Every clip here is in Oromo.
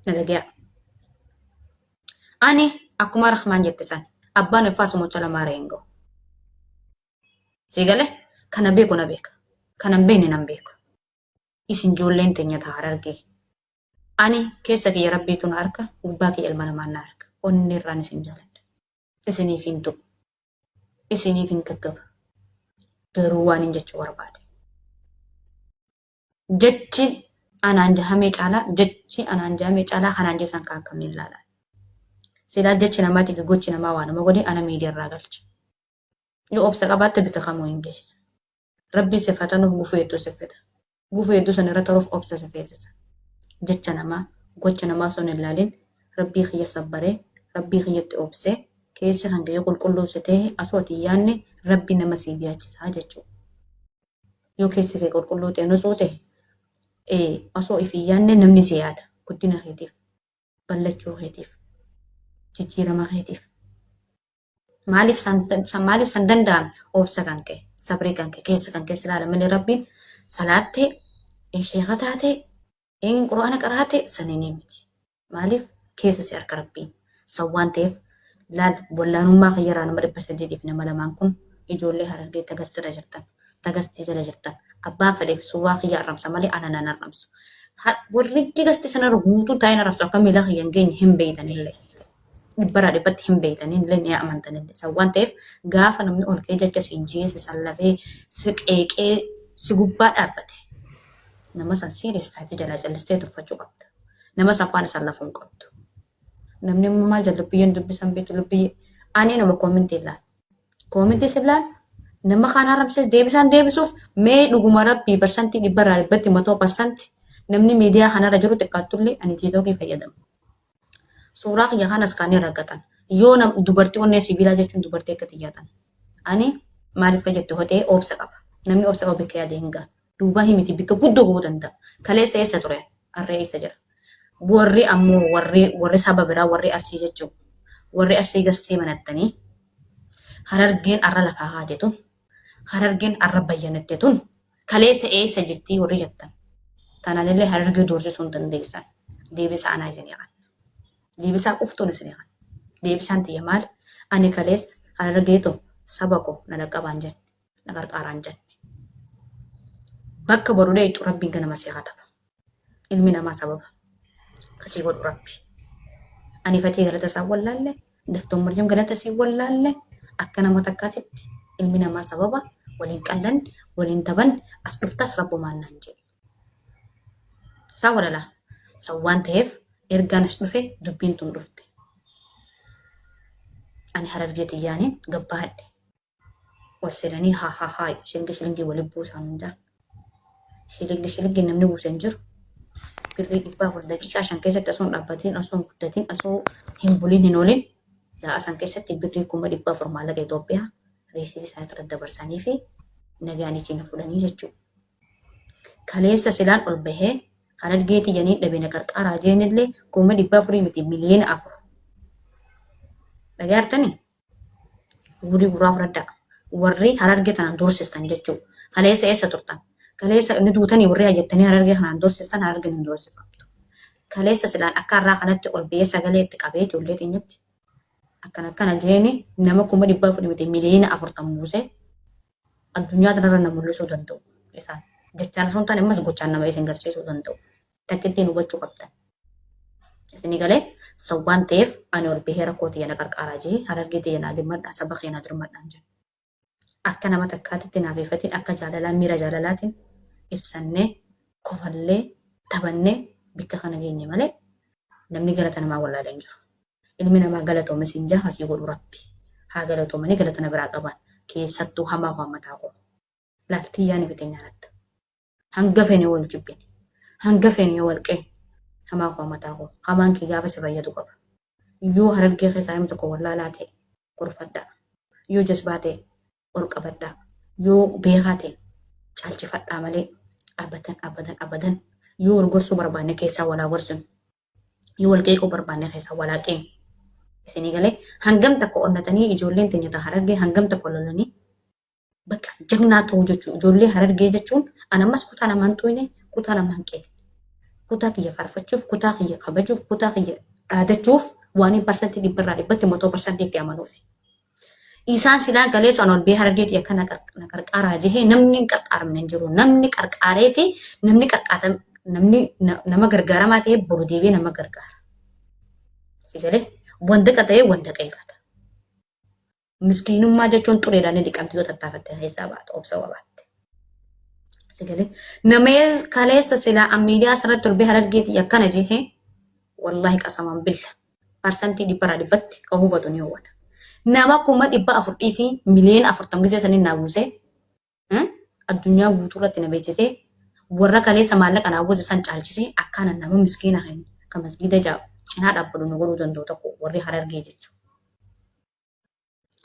Na dhagayaa. Ani akkuma Rahmaan jette san abbaan ulfaa sumocha lamaa hin gahu. Sii galee kana beeku na beeka. Kana hin beekne nan beeku. Isin ijoolleen teenya ta Harargee. Ani keessa kiyya Rabbiitu na arka, gubbaa kiyya ilma namaan na arka. Onnee irraan isin jaaladha. Isiniif hin du'u. Isiniif hin gaggaba. Garuu waan hin jechuu barbaade. Jechi anaan jahamee caalaa, jechi anaan jahamee caalaa kanaan jeessan kaan kamiin ilaalaa. Silaa jechi namaatii fi gochi namaa waa nama godhe ana miidiyaa irraa galche. Yoo obsa qabaatte bika kamuu hin geessa. Rabbiin si fatanuuf gufuu hedduu si fida. Gufuu hedduu sana irra taruuf obsa si feesisa. Jecha namaa, gocha namaa osoo hin ilaalin Rabbii kiyya sabbaree, Rabbii kiyyatti obsee, keessi kan kee yoo qulqulluu si ta'e osoo ati hin yaadne Rabbi nama siif yaachisaa jechuudha. Yoo keessi kee qulqulluu ta'e nutsuu ta'e osoo if hin yaadne namni si yaada guddina keetiif, ballachuu keetiif, jijjiirama keetiif. Maaliif san maaliif san danda'ame obsa kan kee sabrii kan kee keessa kan keessa ilaala malee Rabbiin salaattee sheeka taatee quraana qaraatee saniin miti. Maaliif keessa si harka Rabbiin san waan ta'eef laal wallaanummaa kiyyarraa nama 800 fi nama lamaan kun ijoollee Harargee tagastirra jirtan tagastii jala jirtan abbaan fedheef suuraa kiyya arrabsa malee ana nan arrabsu. Warri gasti sanarra guutuun taa'ee arrabsu akka miila kiyya hin geenye hin beeytanillee. Dhibbarraa dhibbatti hin beeytanillee ni amantanillee. San waan ta'eef gaafa namni ol ka'ee jecha siin jee si sallafee si qeeqee si gubbaa dhaabbate nama san seeressaatee jalaa callistee tuffachuu qabda. Nama san faana sallafuu hin qabdu. Namni immoo maal jedha lubbiyyeen dubbisan beektu lubbiyyee. Ani nama koomintii ilaala. Koomintii sin laal nama kaan haramsees deebisaan deebisuuf mee dhuguma rabbii parsantii dhibbarraa dhibbatti matoo parsanti namni miidiyaa kanarra jiru xiqqaattullee ani tiitookii fayyadama. Suuraa kiyya kanas kaanii raggatan. Yoo nam dubartii onnee sibiilaa jechuun dubartii akka tiyyaa tana. Ani maaliif ka jettu hotee obsa qaba. Namni obsa qabu bikka yaade hin gaha. Duubaa himiti bikka guddoo gahuu danda'a. Kaleessa eessa ture? Har'a eessa jira? Warri ammoo warri warri saba biraa warri Arsii jechuun warri Arsii gastee banattanii Harargeen arra lafaa kaate tun Harargeen arra bayyanatte tun kaleessa eessa jirtii warri jettan tananillee Harargee doorsisuu hin dandeessan. Deebisaa anaa isinii kan. Deebisaa quftuun isinii kan. Deebisaan tiyya maali? Ani kaleessa Harargee too saba koo na dhaqqabaan jenne. Na qarqaaraan jenne. Bakka boru dheeyxu Rabbiin ganama sii kataba. Ilmi namaa sababa. Kasii godhu Rabbi. Ani fatii galata isaa wallaalle, daftoon Maryam galata isii wallaalle, akka nama takkaatitti ilmi namaa sababa waliin qallan, waliin taban, as dhuftas Rabbumaan naan jedhe. Isaa walalaa. San waan ta'eef ergaan as dhufe dubbiin tun dhufte. Ani Harargee xiyyaaniin gabbaadhe. Wal seenanii haa haa haa shilingi shilingii waliin buusaa nuun jaan. Shilingi shilingii namni buuse hin jiru. Birrii 400 daqiiqaa 5 keessatti osoo hin dhaabbatiin osoo hin guddatiin osoo hin buliin hin oolin sa'a san keessatti birrii 400,000 maallaqa Itoophiyaa riisiitii isaanii irratti dabarsanii fi nagaan ichiina fudhanii jechuudha. Kaleessa silaan ol bahee Harargee tiyya niin dhabe na qarqaaraa jeenillee 400,000 miti 4,000,000. Dhagaa jirtanii? Guurii guraa fudhadhaa. Warri Harargee tanaan doorsistan jechuu. Kaleessa eessa turtan? Kaleessa inni duutanii warri jettanii Harargee kanaan doorsistan Harargeen hin doorsifamtu. Kaleessa silaan akka har'aa kanatti ol ba'ee sagalee itti qabee ijoollee keenyatti akkana akkana jeeni nama 400,000 miti 40,000,000 buusee addunyaa tanarra na mul'isuu danda'u isaan. Jechaan osoo hin taane ammas gochaan nama isin garsiisuu danda'u. Takkittiin hubachuu qabdan. Isinii galee san waan ta'eef ani ol bahee rakkoo tiyya na qarqaaraa jee Harargee tiyya naa dirmadhaa saba kee naa dirmadhaan jedhe. Akka nama takkaatitti naaf ifatiin akka jaalalaa miira jaalalaatiin ibsannee kofallee taphannee bikka kana geenye malee namni galata namaa wallaalee hin jiru. Ilmi namaa galatoome siin jaa hasii godhu Rabbi. Haa galatoomanii galata na biraa qaban keessattuu hamaa koo mataa koo. Laal tiyyaan ifite nyaaratta. Hanga feene wal jibbine. Hanga feene yoo wal qeene. Hamaa koo mataa koo. Hamaan kee gaafa si fayyadu qaba. Yoo Harargee keessaa namni tokko wallaalaa ta'e gorfadhaa. Yoo jazbaa ta'e ol qabadhaa. Yoo beekaa ta'e caalchifadhaa malee abadan abadan abadan yoo wal gorsuu barbaanne keessaa walaa gorsinu. Yoo wal qeequu barbaanne keessaa walaa qeenu. Isinii galee hangam takka onnatanii ijoolleen teenya ta Harargee hangam takka lolanii bakka jagnaa ta'uu jechuun ijoollee Harargee jechuun an ammas kutaa namaan xuyne kutaa namaan qeeqne. Kutaa kiyya faarfachuuf, kutaa kiyya kabajuuf, kutaa kiyya dhaadachuuf waan hin parsantii dhibbarraa dhibbatti motoo parsantii itti amanuufi. Isaan silaa kaleessa an ol bee harargeeti akka na qarqaaraa jehee namni hin qarqaaramne hin jiru. Namni qarqaareeti namni qarqaatam namni nama gargaaramaa ta'e boru deebi'ee nama gargaara. Si galee wandaqa ta'ee wandaqa ifata. Miskiinummaa jechuun xureedhaan ni dhiqamti yoo tattaafatte keessaa baata obsa qabaatte. Si galee nama kaleessa silaa an miidiyaa asirratti ol bee harargeeti akkana jehee wallaahi qasamaan billa. Parsantii dhibbarraa dhibbatti kan hubatu ni hubata. Nama 400,000 dhiisii 40,000,000 gisee saniin naa buusee addunyaa guutuu irratti na beeksisee warra kaleessa maallaqa naa buuse san caalchisee akkaana nama miskiina keenya kan masgiida cinaa dhaabbatu nu godhuu danda'u tokko warri harargee jechuudha.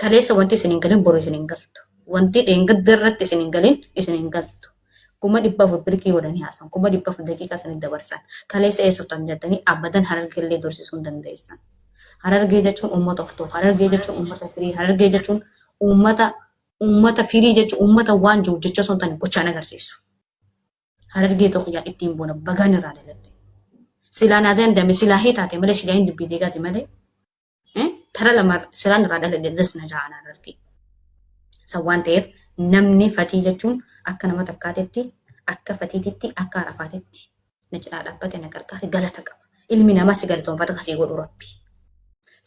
Kaleessa wanti isin hin galin boru isin hin galtu. Wanti dheengadda irratti isin hin galin isin hin galtu. 400,000 birkii godhanii haasan. 400,000 daqiiqaa isinitti dabarsan. Kaleessa eessa turtan jettanii abadan harargee illee dorsisuu hin dandeessan. Harargee jechuun uummata of ta'u. Harargee jechuun uummata firii. Harargee jechuun uummata uummata firii jechuun uummata waan jiru jecha osoo hin taane gochaan agarsiisu. Harargee tokko yaa ittiin boona bagaan irraa dhaladhe. Silaa naa danda'ame silaa hee taate malee silaa hin dubbii deegaate malee Tara lama silaan irraa dhaladhe das na ja'an harargee. San waan ta'eef namni fatii jechuun akka nama takkaatetti akka fatiititti akka arafaatitti na cinaa dhaabbate na qarqaare galata qaba. Ilmi namaa si galatoonfata kasii godhu rabbi.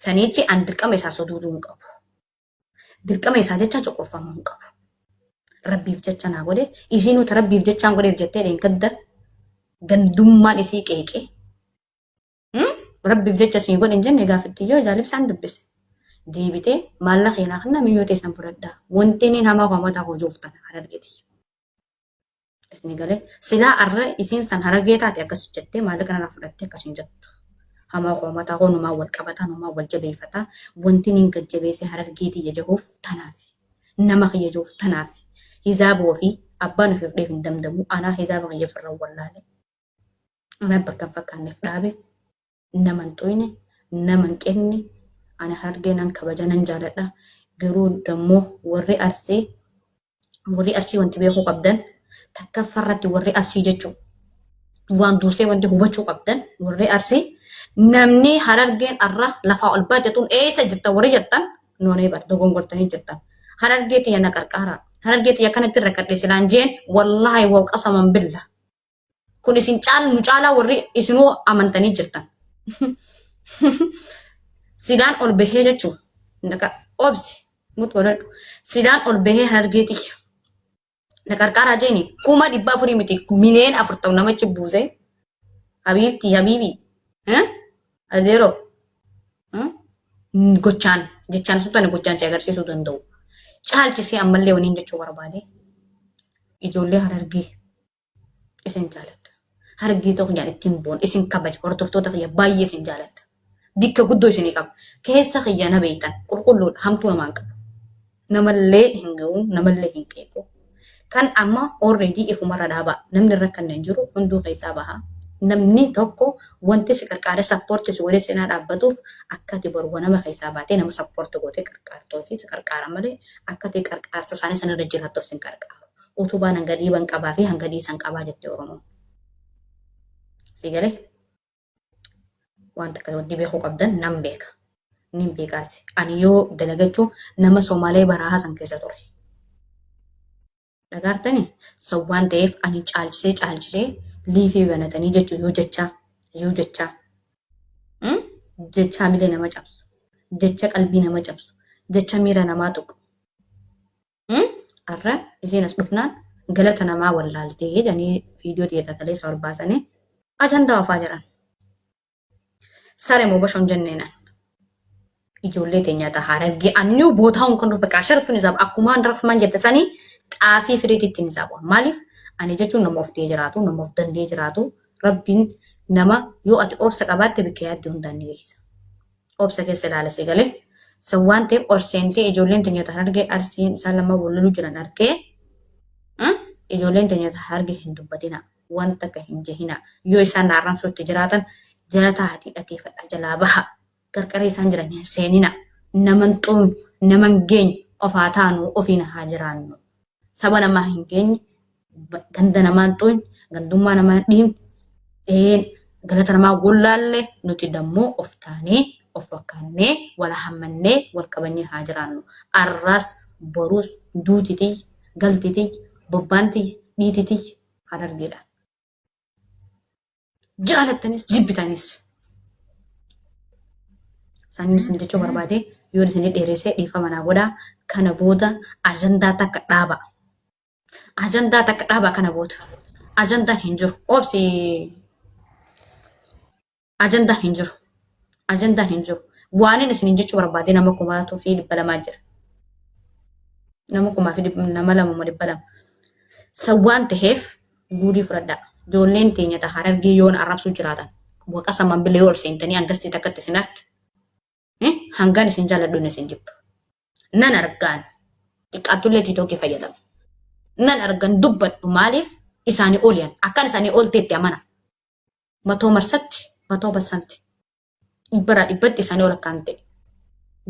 Saniichi an dirqama isaa soduuduu hin qabu. Dirqama isaa jecha coqorfamuu hin qabu. Rabbiif jecha naa godhe isiinuu ta rabbiif jechaan godheef jettee dheengadda gandummaan isii qeeqee Rabbiif jecha sii godhe hin jenne gaafatti yoo jaalibsaan dubbise. Deebitee maallaqa keenaa kana miyyoo teessan fudhadhaa. Wanti inni hamaa koo mataa koo jooftan harargeeti. Isin galee silaa arra isiin san harargee taate akkas jettee maallaqa narraa fudhattee akkas hin jettu. Hamaa koo mataa koo numaa wal qabataa numaa wal jabeeffataa wanti inni gad jabeessee harargeetii jajahuuf tanaaf. Nama kiyya jahuuf tanaaf. Hizaaba ofii abbaan ofiif dheef hin damdamu anaa hizaaba kiyya ofirra wallaale. Ana bakka hin fakkaanneef dhaabe, nama hin xuyne, nama hin qeqne, ani harargee nan kabaja nan jaaladha. Garuu dammoo warri Arsii warri Arsii wanti beekuu qabdan takkaffaa irratti warri Arsii jechuun duraan dursee wanti hubachuu qabdan warri Arsii namni harargeen arra lafaa ol baate tun eessa jirta warri jettan noonee bar dogongortanii jirtan. Harargee tiyya na qarqaaraa. Harargee tiyya kanatti rakkadhe silaan jeen wallaahi wa qasaman billa. Kun isin caal nu caalaa warri isinuu amantanii jirtan. Silaan ol bahee jechuun naqa obsi mut godhadhu. Silaan ol bahee harargee xiyya. Na qarqaaraa jeeni 400,000 miti 40,000,000 namichi buusee. Habiibtii habiibii. Adeeroo. Gochaan jechaan sun gochaan si agarsiisuu danda'u. Caalchisee ammallee waniin jechuu barbaade. Ijoollee harargee isin jaaladha. Harargee ta'uu kiyyaan ittiin boona isin kabaja hordoftoota kiyya baay'ee isin jaaladha. Bikka guddoo isinii qaba. Keessa kiyya na beektan qulqulluudha hamtuu namaan qabu. Namallee hin ga'u namallee hin qeequ. Kan amma already ifumarra dhaabaa namni rakkanne hin jiru hunduu keessaa baha. Namni tokko wanti si qarqaaree sappoorti si godhee cinaa dhaabbatuuf akka ati boru nama keessaa baatee nama sappoorti gootee qarqaartuu fi si qarqaara malee akka ati qarqaarsa isaanii sanarra jiraattuuf si hin qarqaaru. Utubaan hanga dhiiban qabaa fi hanga dhiisan qabaa jette Oromoon. Si galee? Waan takka wanti beekuu qabdan nan beeka. Nin beekaas. Ani yoo dalagachuu nama Somaalee baraa san keessa ture. Dhagaartani san waan ta'eef ani caalchisee caalchisee liifii banatanii jechuu yoo jechaa yoo jechaa jecha hamilee nama cabsu jecha qalbii nama cabsu jecha miira namaa tuqu Har'a isiin as dhufnaan galata namaa wallaaltee jedhanii viidiyoo tiyya kaleessa ol baasanii ajandaa oofaa jiran. Sare moo bashoon jenneenan. Ijoollee teenya ta harargee annuu bootaa hun kan dhufe qaashartuun isaaf akkuma rahmaan jette sanii xaafii firiitti ittiin isaa bu'a. Maaliif ani jechuun nama of ta'ee jiraatu nama of danda'ee jiraatu rabbiin nama yoo ati obsa qabaatte bikka yaadde hundaan ni geessa. Obsa keessa ilaala si galee. San waan ta'eef ol seentee ijoolleen teenya ta harargee arsiin isaan lama wal loluu jiran arkee ijoolleen teenya ta harargee hin dubbatina wanta akka hin jehina yoo isaan na arrabsuutti jiraatan jala taa'atii dhageeffadha jalaa baha qarqara isaan jiran hin seenina naman xuun naman geenye ofaa taanu ofiin haa jiraannu saba namaa hin geenye ganda namaa hin xuun gandummaa namaa hin dhiibne. Een galata namaa wollaalle nuti dammoo of taanee of fakkaannee wal hammannee wal kabajnee haa jiraannu. Arraas boruus duuti tiyya, galti tiyya, bobbaan tiyya, dhiiti tiyya Harargeedha. Jaalattanis jibbitanis. Saniin isin jechuu barbaade yoo isin dheeressee dhiifama naa godhaa. Kana booda ajandaa takka dhaaba. Ajandaa takka dhaaba kana booda. Ajandaan hin jiru. Obsi ajandaan hin jiru. Ajandaan hin jiru. Waan inni isin jechuu barbaade nama kumaatuu fi 200 jira. Nama kumaa fi nama lama 200. San waan ta'eef guurii fudhadhaa. Ijoolleen teenya ta Harargee yoon arrabsuu jiraatan. Waqa saman bilee yoo ol seentanii hangastii takkatti isin arge. Hangaan isin jaalladhu inni isin jibba. Nan argaan. Xiqqaattullee tiitookii fayyadama. Nan argan dubbadhu maaliif isaanii oliyan. Akkan isaanii ol teetti amana. Matoo marsatti matoo bassanti. Dhibbaraa dhibbatti isaanii ol akkaan ta'e.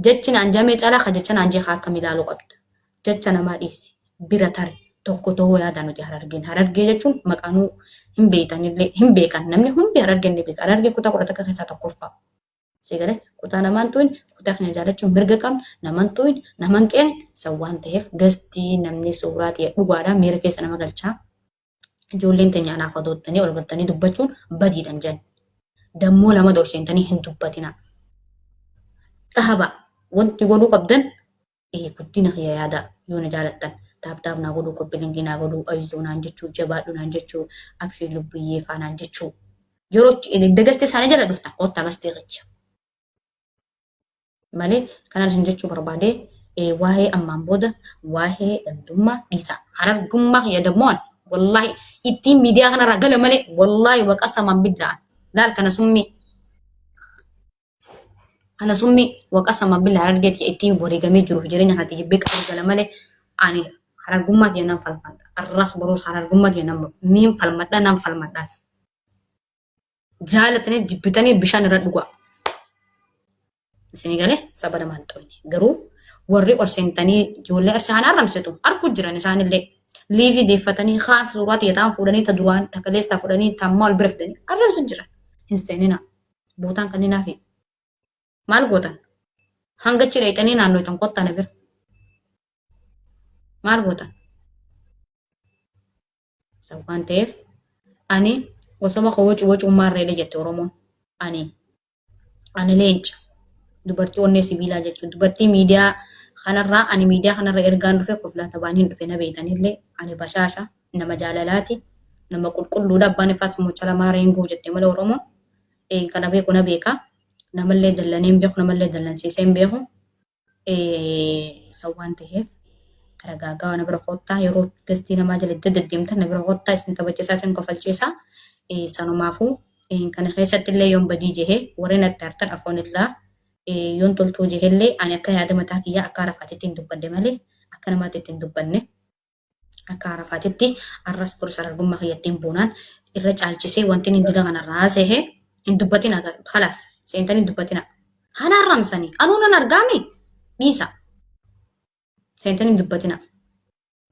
Jechi naan jamee caalaa ka jecha naan jee akkam ilaaluu qabda. Jecha namaa dhiisi. Bira tari. Tokko ta'uu yaada nuti Harargeen. Harargee jechuun maqaanuu hin beektanillee hin beekan. Namni hundi Harargeen ni beeka. Harargee kutaa 11 keessaa tokkoffaa. Si galee kutaa namaan tu'in kutaa keenya jaalachuun mirga qabna. Naman tu'in naman qeen san waan ta'eef gastii namni suuraa ta'e dhugaadhaa miira keessa nama galchaa. Ijoolleen teenya anaaf hadoottanii ol galtanii dubbachuun badiidhan jenna. Dammoo lama dorseentanii hin dubbatinaa. Dhaaba wanti godhuu qabdan guddina kiyya yaada yoo na jaalattan taap taap naa godhuu koppilinkii naa godhuu ayizoo naan jechuu jabaadhu naan jechuu abshii lubbiyyee faa naan jechuu yeroo dagastee isaanii jala dhuftan kottaa gastee kiyya. Malee kanaan isin jechuu barbaade waa'ee ammaan booda waa'ee gandummaa dhiisaa. Harargummaa kiyya dammoon wallaahi ittiin miidiyaa kanarraa gala malee wallaahi waqa saman biddaa laal kana summii. Kana summii waqa saman billaa harargee tiyya ittiin wareegamee jiruuf jireenya kanatti jibbee qabu gala malee ani harargummaa tiyya nan falmadha. Arras boruus harargummaa tiyya nan niin falmadha nan falmadhaas. Jaalatanii jibbitanii bishaan irra dhugaa. Isinii galee saba namaa hin xooyne. Garuu warri ol seentanii ijoollee arsii kana arramsitu arguu jiran isaanillee liivii deeffatanii kaan suuraa tiyya ta'an fuudhanii ta duraan ta kaleessaa fuudhanii ta ammaa ol bira fidanii arramsu jiran. Hin seeninaa. Bootaan kanneenaa fi maal gootan? Hanga achi dheeyxanii naannoytan kottaa na bira. Maal gootan? San waan ta'eef ani osoma koo wacu wacummaa irreedha jette Oromoon. Ani leenca. Dubartii onnee sibiilaa jechuun dubartii miidiyaa kanarraa ani miidiyaa kanarra ergaan dhufe koflaa tabaaniin dhufe na beektanillee ani bashaasha nama jaalalaati nama qulqulluudha abbaan ifaas mocha lamaa reengoo jette malee Oromoon kana beeku na beeka namallee dallanee hin beeku namallee dallansiisee hin beeku san waan ta'eef taragaagaa na bira kottaa yeroo gastii namaa jala deddeemtan na bira kottaa isin taphachiisaa isin kofalchiisaa sanumaafuu kana keessatti illee yoon badii jehee warreen adda hartan afoonillaa yoon toltuu jehellee ani akka yaada mataa kiyyaa akka arafaatitti hin dubbadde malee akka namaatti hin dubbanne. Akka Arafaatitti arras borus harargummaa kiyyattiin boonaan irra caalchisee wanti inni dila kana raasehe hin dubbatina kalaas seentanii hin dubbatina. Hana arramsanii anuu nan argaami dhiisa seentanii hin dubbatina.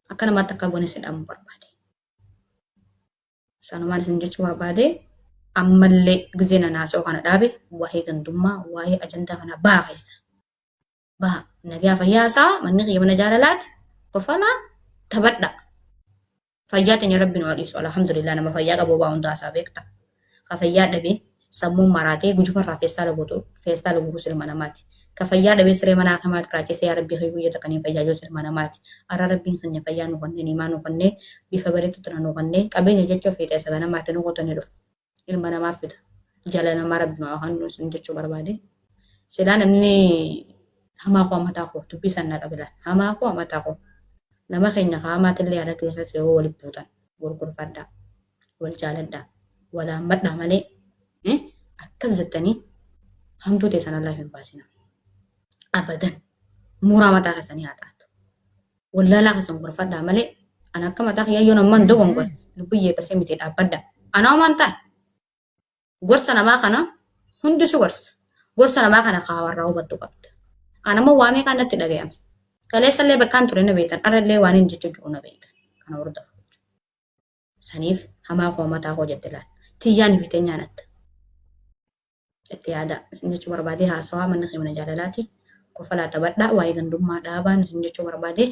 Akka namaatti akka bonis hin dhamu barbaade. Sanumaan isin jechuu barbaade ammallee gizee na naasa'u kana dhaabe waa'ee gandummaa waa'ee ajandaa kana baha keessa. Baha nagaa fayyaa isaa manni kiyya mana jaalalaati kofalaa taphadha. Fayyaa teenya rabbi nu haa dhiisu alhamdulillah nama fayyaa qabu waa hundaa isaa beekta. Ka fayyaa dhabee sammuun maraatee gujufarraa feestaala guutu feestaala guutus ilma namaati. Ka fayyaa dhabee siree mana hakimaati raachisee yaa rabbii kiyya guyya takkaniin fayyaa joos ilma namaati. Arra rabbiin keenya fayyaa nu kennee niimaa nu kennee bifa bareedu tana nu kennee qabeenya jechuu fiixee isa ganamaati nu kotanii dhufu. Ilma namaa fida. Jala namaa rabbi nu haa kennu isin jechuu barbaade. Silaa namni hamaa koo mataa koo dubbii san na qabila. Hamaa koo mataa koo. Nama keenya ka hamaatillee yaada keessa yoo walitti buutan wal gorfadhaa. Wal jaaladhaa. Wal haammadhaa malee akkas jettanii hamtuu teessan Allah hin baasina. Abadan. Muraa mataa keessanii haa taatu. Wallaalaa keessan gorfadhaa malee ana akka mataa kiyyaa yoo namman dogongore lubbiyyee qasee miti dhaabbadha. Anaa homaan taane gorsa namaa kana hundi si gorsa. Gorsa namaa kana kaa warraa hubattu qabda. Ana immoo waa meeqaan natti dhagayame. Kaleessallee bakkaan ture na beektan arrallee waan hin jechuu jiru na beektan. Kana hordofu. Saniif hamaa koo mataa koo jette laal. Tiyyaan fi teenyaan adda. Itti yaada isin jechuu barbaadee haasawaa manni kee mana jaalalaati. Kofalaa taphadhaa waa'ee gandummaa dhaabaan isin jechuu barbaadee.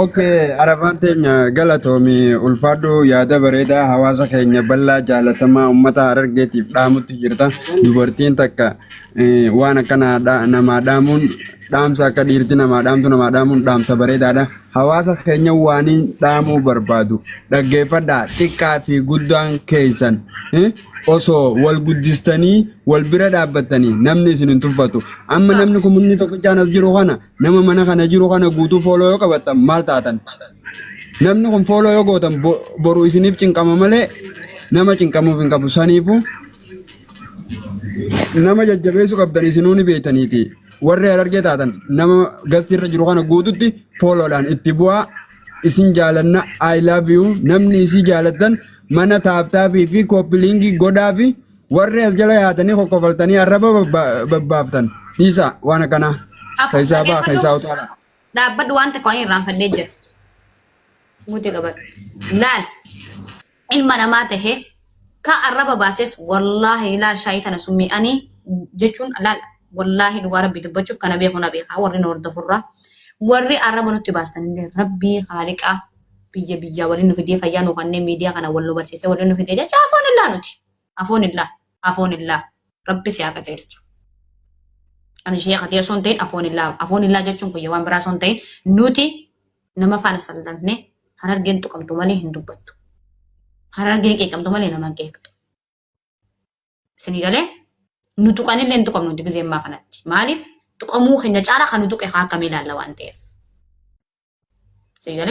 Okay, Arafaan teenya galatoomi ulfaadhu yaada bareedaa hawaasa keenya bal'aa jaalatamaa uummata Harargeetiif dhaamutti jirta. Dubartiin takka eh, waan akkana dha- namaa dhaamuun dhaamsa akka dhiirti namaa dhaamtu namaa dhaamuun dhaamsa bareedaadha. Hawaasa keenya waaniin dhaamuu barbaadu dhaggeeffadhaa xiqqaa fi guddaan keessan eh, osoo wal guddistanii wal bira dhaabbattanii namni isin hin tuffatu. Amma namni kumunni tokkichaan as jiru kana nama mana kana jiru kana guutuu fooloo yoo qabattan maal taatan? Namni kun fooloo yoo gootan boru isiniif cinqama malee nama cinqamuuf hin qabu. Saniifuu nama jajjabeessuu qabdan isinuu ni beektaniiti. Warri harargee taatan nama gasti irra jiru kana guututti fooloodhaan itti bu'aa isin jaalanna I love you namni isii jaalattan mana taaptaapii fi koppiliingii godhaa fi warri as jala yaatanii kokkofaltanii arraba babbaaftan dhiisaa waan akkanaa Afur keessaa ba'a dhageeffadhu. keessaa utaalaa. Dhaabbadhu waan tokko ani irraanfadhee jira. Muti qabadhu. Laal ilma namaa tahee ka arraba baases wallaahi laal shaayii tana summii ani jechuun laal wallaahi dhugaa rabbii dubbachuuf kana beeku na beekaa warri nu hordofurraa warri arraba nutti baastan illee rabbii haaliqaa biyya biyyaa waliin nu fidee fayyaa nu kanneen miidiyaa kana wal nu barsiisee waliin nu fidee jecha afoon illaa nuti afoon illaa afoon illaa rabbi si haa qajeelchu. Ani sheekha ta'e osoo hin ta'in afoon illaa afoon illaa jechuun kuyya waan biraa osoo hin ta'in nuti nama faana sallanne harargeen tuqamtu malee hin dubbattu. Harargeen qeeqamtu malee nama hin qeeqxu. Isinii galee nu tuqanillee hin tuqamnu nuti gizee ammaa kanatti. Maaliif tuqamuu keenya caalaa kan nu tuqe haa akkamii ilaalla waan ta'eef. Isinii galee.